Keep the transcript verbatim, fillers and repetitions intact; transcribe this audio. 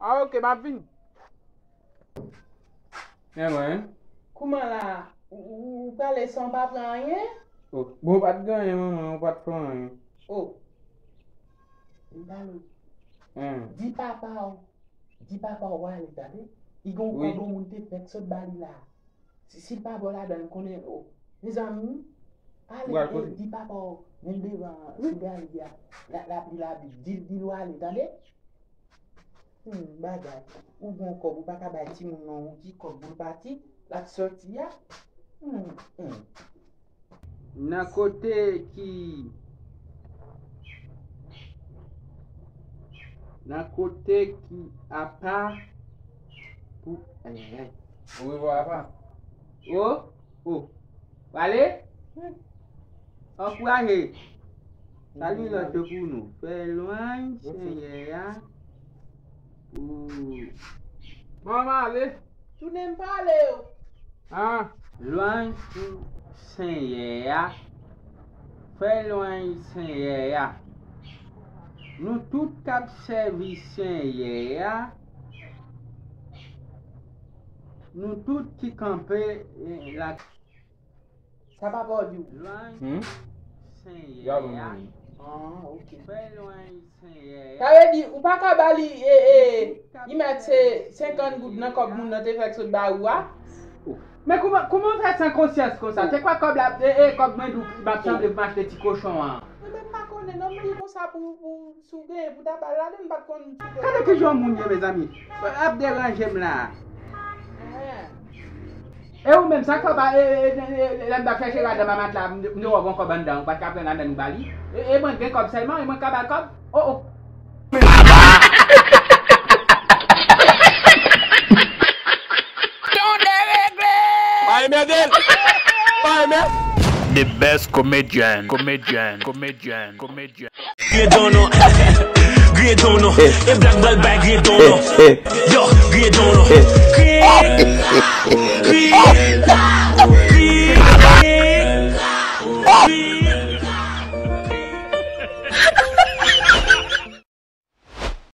Ah, ok, m ap vini. Men mwen. Kouman la? Ou, ou, ou prale san w pa pran anyen? Oh, bon, ou pa t gen anyen, manman, ou pa t fè anyen. Oh. M pale w. Hmm. Di papa w. Di papa w ale, tande? Li gen yon kòb yon moun te fèk sot ba li la. Si, si l pa ba w ladan l, konnen, oh. Mezanmi, ale, di papa w, menm devan, sou galeri a, l ap li Labib. Di, di l w ale, tande? Hmm, bagay. Ou gon kòb, ou pa ka bay timoun nan yon ti kòb pou l pati, l ap sòti a. Hmm, hmm. Nan kote ki, nan kote ki apa pou, ay, ay, ay. Orevwa, apa. O, o. Prale? Ankouraje. Salut lòt yo pou nou. Fè lwanj Senyè a. Ou. Bon, m ale. Tounen m pale yo. Ah. Lwanj pou Senyè a. Fè lwanj Senyè a. Nou tout k ap sèvi Senyè a. Nou tout ki kanpe, eh, la. Sa papa w di w? Lwanj Senyè a. Ah, ok. Fè lwanj Senyè a. Sa vle di, ou pa ka ba li, e, e, li mèt se senkant goud nan kòb moun nan te fèk sot ba ou a? Men kouman, kouman w fè san konsyans konsa? Se kwa kòb la, e, e, kòb mwen di w m ap sanble pou m achte ti kochon an? Mwen menm pa konnen non, m di konsa pou, pou, si w genyen pou ta ba l ladan, m pa t konn. Gade kijan moun ye, mezanmi. Ap deranje m la. E ou menm, sa kòb a, e, e, e, e, lè m t ap chèche ladan mamatla, m, m te wè w gon kòb anndan, ou pa t ka pran ladan ou ba li. E, e mwen gen kòb sèlman, e mwen ka ba l kòb? Oh, oh. Tonde regle! Pa enmède l! Pa enmède! The best comedian, comedian, comedian, comedian. Griyen don non. Griyen don non. E Black Ball bay griyen don non. Yo, griyen don non. Griyen. Griyen.